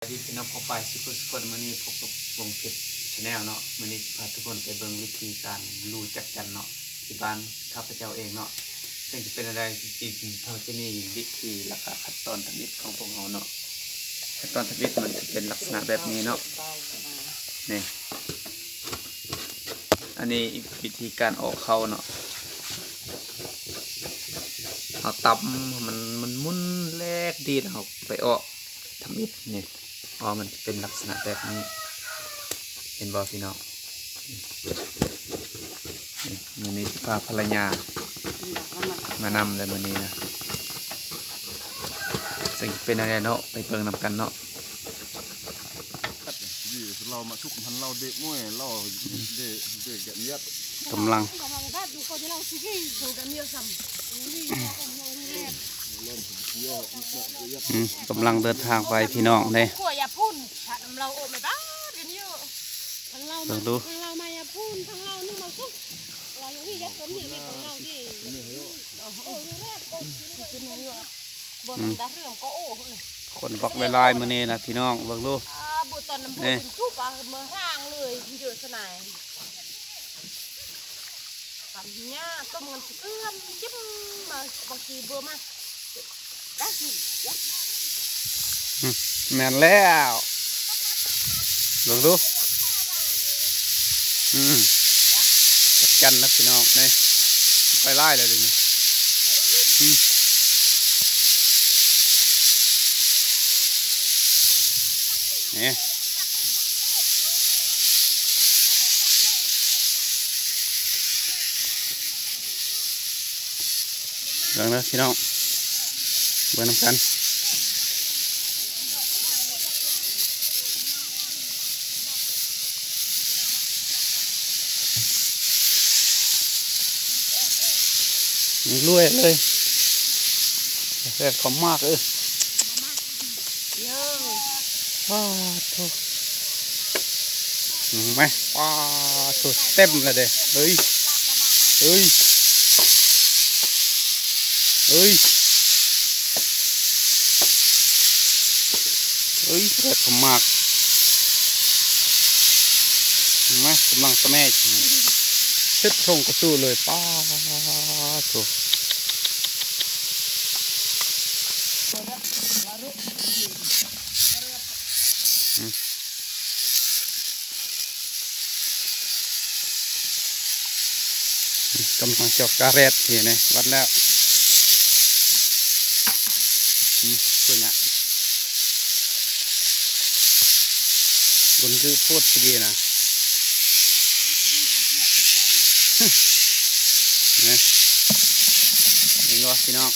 ສະບາຍດີພີ່ນ້ອງປ້ອງປາຍສຸກຄົນ ມື້ນີ້ພົບກັບວົງເພັດ Channel ເນາະ. ມື້ນີ້ຊິພາທຸກຄົນໄປເບິ່ງວິທີການລູຈັກຈັນເນາະ ທີ່ບ້ານຂ້າພະເຈົ້າເອງເນາະ. ເຊິ່ງຈະເປັນແນວໃດ ຈິງເຮົາຈະມີວິທີ ແລ້ວກະຂັ້ນຕອນທຳອິດຂອງພວກເຮົາເນາະ. ຂັ້ນຕອນທຳອິດມັນຈະເປັນລັກສະນະແບບນີ້ເນາະ ນີ້. ອັນນີ້ວິທີການອອກເຂົ້າເນາະ ເຮົາຕຳໃຫ້ມັນໝຸ່ນໆແຫຼກດີ ແລ້ວເຮົາໄປອອກທຳອິດນີ້. ອໍ ມັນຈະເປັນລັກສະນະແບບນີ້ ເຫັນບໍ່ພີ່ນ້ອງ? ນີ້ ມື້ນີ້ຊິພາພັນລະຍາມານຳເລີຍມື້ນີ້ນະ. ເຊິ່ງເປັນແນວໃດເນາະ ໄປເບິ່ງນຳກັນເນາະ. ລາວມາຊຸກຫັ້ນ ລາວເດະມວຍ ລາວເດະ ເດະກະນຽດ ກຳລັງ ອືມ ກຳລັງເດີນທາງໄປພີ່ນ້ອງເດ້. ເບິ່ງດູ ອືມ ຄົນບັກຫຼາຍໆມື້ນີ້ນະພີ່ນ້ອງ ເບິ່ງດູ. ນີ້ ຕຳຫຍ້າຕົ້ມກັນເກືອມຈິ້ມມາ ບາງທີເບື່ອມາ ອືມ ແມ່ນແລ້ວ ເບິ່ງດູ. ອືມ ຈັກຈັນນະພີ່ນ້ອງເດ້ ໄປຫຼາຍແລ້ວເດນີ້. ອືມ ນີ້ ເບິ່ງເດີພີ່ນ້ອງ ເບິ່ງນຳກັນ. ລວຍເລີຍ ແຊບຂອງມາກເອີຍ. ປາດໂທ້ ເຫັນໄໝ? ປາດໂທ້ ເຕັມແລ້ວເດ້. ເອີຍ ເອີຍ ເອີຍ ເອີຍ ເລືອດຂະໝາກ ເຫັນໄໝ? ກຳລັງສະແໝກ ເຊັດຊົງກະຊູເລີຍ. ປາດໂທ້. ອືມ ກຳລັງຈອກກາແຣດນີ້ນະ ວັດແລ້ວ. ອືມ ເບິ່ງນະ ບຸນຄືໂພດຊິດີນະ. ອືມ ນີ້ ເຫັນບໍ່ພີ່ນ້ອງ?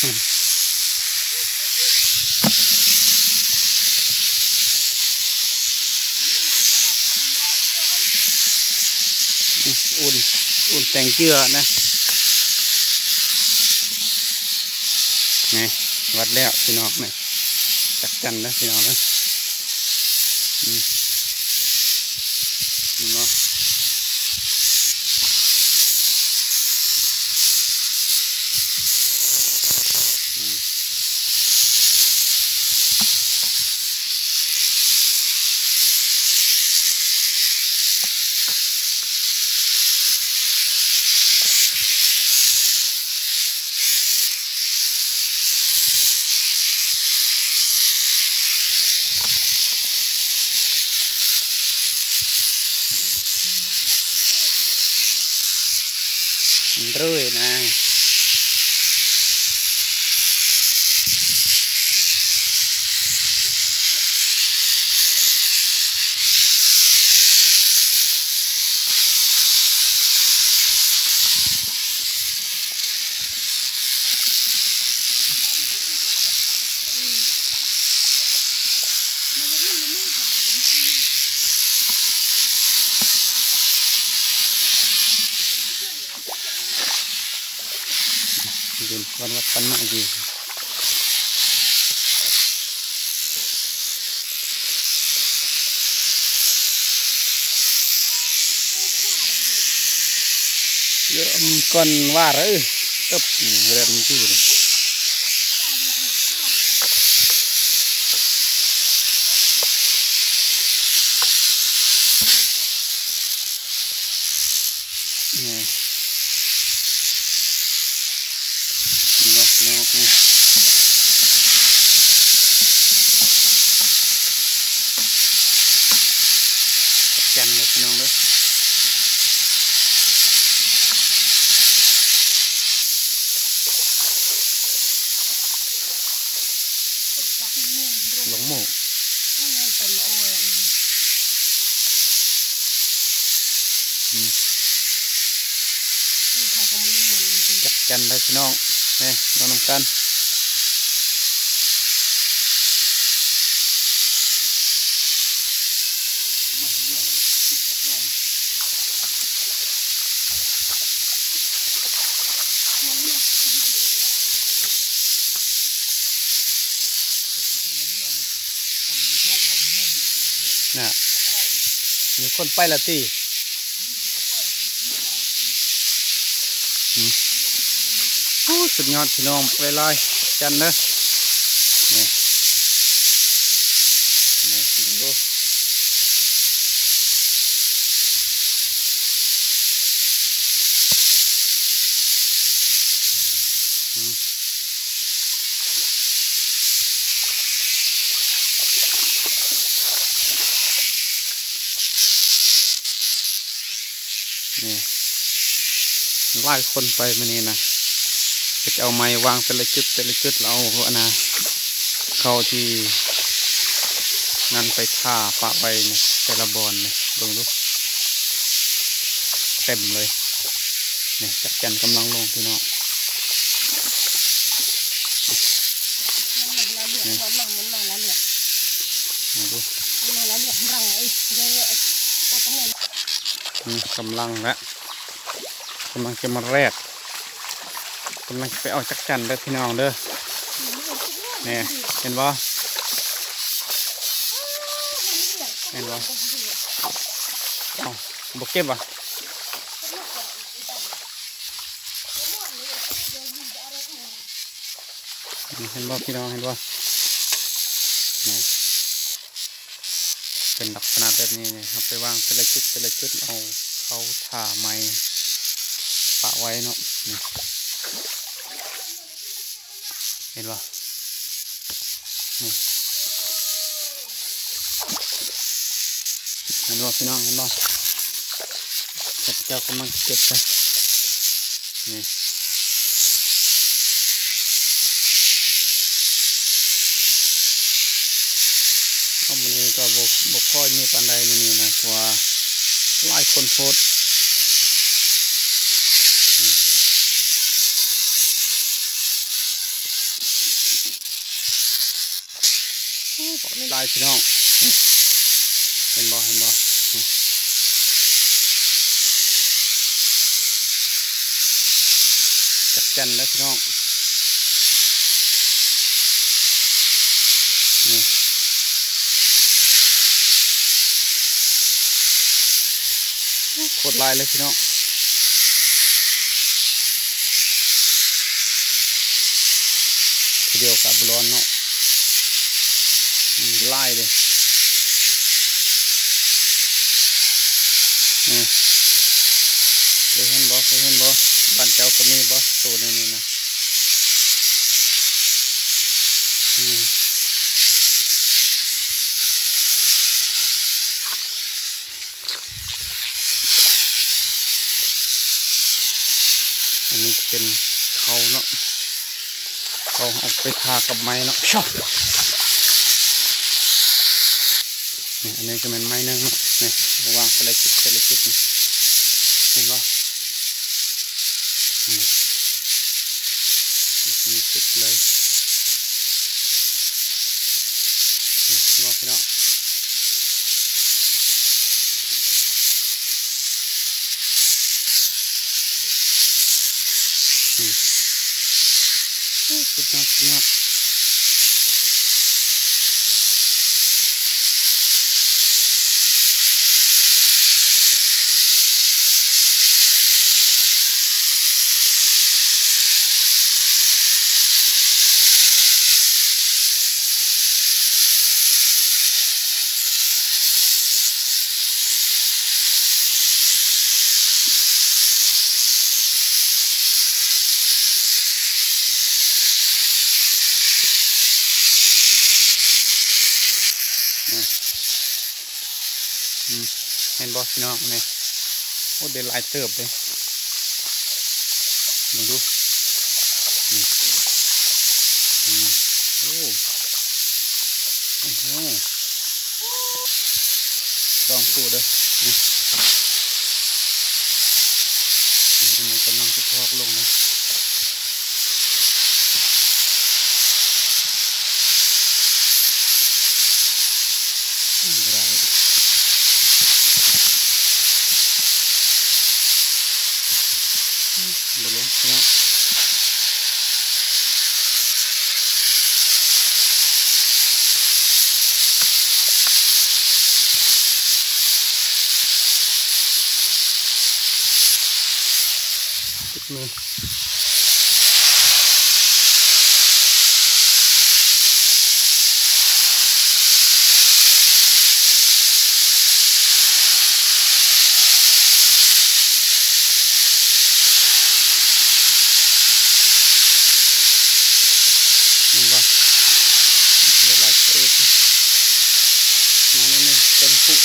ອືມ ອືມ ອຸ່ນ ອຸ່ນແຕງເຈືອນະ. ນີ້ ວັດແລ້ວພີ່ນ້ອງ ນີ້ ຈັກຈັນເດີພີ່ນ້ອງເດີ. ອືມ ເຫັນບໍ່? ອືມ. ອືມ ເລີຍນະ. ເປັນວັນວັດປັນມາອີກ. ເລີ່ມກ່ອນວ່າເອີ ເອີບ ເລີ່ມຢູ່. ນີ້ ນີ້ເນາະ ນີ້ ຈັກຈັ່ນເດີພີ່ນ້ອງເດີ. ລົງໝູ່ ອືມ ຈັກຈັ່ນເດີພີ່ນ້ອງ ນີ້ ເບິ່ງນຳກັນ. ນະ ມີຄົນໄປລະຕິ. ອືມ ໂອ້ ສຸດຍອດພີ່ນ້ອງ ບັກຫຼາຍໆ ຈັກຈັ່ນເດີ. ນີ້ ນີ້ ເບິ່ງດູ ອືມ. ນີ້ ຫຼາຍຄົນໄປມື້ນີ້ນະ ເຂົາຈະເອົາໄມ້ວາງແຕ່ລະຈຸດ ແຕ່ລະຈຸດ ແລ້ວເອົາອັນນະ ເຂົ້າທີ່ນັ້ນໄປຖາປະໄວ້ນະ ແຕ່ລະບ່ອນນະ ເບິ່ງດູ ເຕັມເລີຍ. ນີ້ ຈັກຈັ່ນກຳລັງລົງພີ່ນ້ອງ ນີ້ ເບິ່ງດູ ນີ້ ກຳລັງລະ ກຳລັງຈະມາແລກ ກຳລັງຈະໄປເອົາຈັກຈັ່ນເດີພີ່ນ້ອງເດີ. ນີ້ ເຫັນບໍ່ ເຫັນບໍ່ ເອົ້າ ບໍ່ເກັບຫວາ? ນີ້ ເຫັນບໍ່ພີ່ນ້ອງ ເຫັນບໍ່ ນີ້ ເປັນລັກສະນະແບບນີ້ນີ້ ເຮົາໄປວາງແຕ່ລະຈຸດ ແຕ່ລະຈຸດ ເອົາເຂົ້າຖາໄມ້ປະໄວ້ເນາະ ນີ້ ເຫັນບໍ່ ນີ້ ເຫັນບໍ່ພີ່ນ້ອງ ເຫັນບໍ່ ຂ້າພະເຈົ້າກຳລັງເກັບເລີຍ ນີ້ ເອົາ ມື້ນີ້ກໍບໍ່ ບໍ່ຄ່ອຍມີປານໃດມື້ນີ້ນະ ເພາະວ່າຫຼາຍຄົນໂພດ ນີ້. ໂອ້ ບັກຫຼາຍໆ ພີ່ນ້ອງ ເຫັນບໍ່ ເຫັນບໍ່ ນີ້ ຈັກຈັ່ນເດີພີ່ນ້ອງ ນີ້ ໂອ້ ໂຄດຫຼາຍເລີຍພີ່ນ້ອງ ທີດຽວກະບໍ່ລ້ອນເນາະ ອືມ ຫຼາຍເດ້ ອືມ ເຄີຍເຫັນບໍ່ ເຄີຍເຫັນບໍ່ ບ້ານເຈົ້າກໍມີບໍ່ ໂຕແນວນີ້ນະ ອືມ. ອັນນີ້ຈະເປັນເຂົ້າເນາະ ເຂົ້າເອົາໄປທາກັບໄມ້ເນາະ. ຊະ ນີ້ ອັນນີ້ກໍແມ່ນໄມ້ໜຶ່ງເນາະ ນີ້ ວາງແຕ່ລະຈຸດ ແຕ່ລະຈຸດນີ້ ເຫັນບໍ່? ນີ້ ມີຈຸດເລີຍ ນີ້ ເຫັນບໍ່ພີ່ນ້ອງ? ອືມ ໂອ້ ສຸດຍອດ ສຸດຍອດ. ອືມ ເຫັນບໍ່ພີ່ນ້ອງ ນີ້ ໂອ້ ໄດ້ຫຼາຍເຕີບເດ້ ເບິ່ງດູ ນີ້ ນີ້ ໂອ້ ໂອ້ໂຫ ສອງໂຕເດີ້ ນີ້ ອັນນີ້ກຳລັງຊິຖອກລົງເດີ້. ອືມ ບໍ່ໄດ້ ອືມ ບໍ່ລົງເນາະ ຕິດມື. ເຫັນບໍ່? ເຫຼືອຫຼາຍເຕີບ ມາແນວນີ້ເຕັມຄຸກ.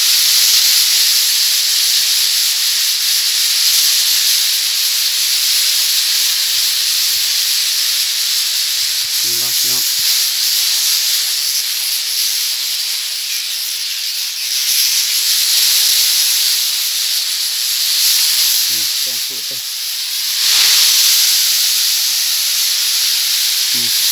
ເຫັນບໍ່ພີ່ນ້ອງ? ນີ້ ສອງໂຕເດີ້ ອືມ.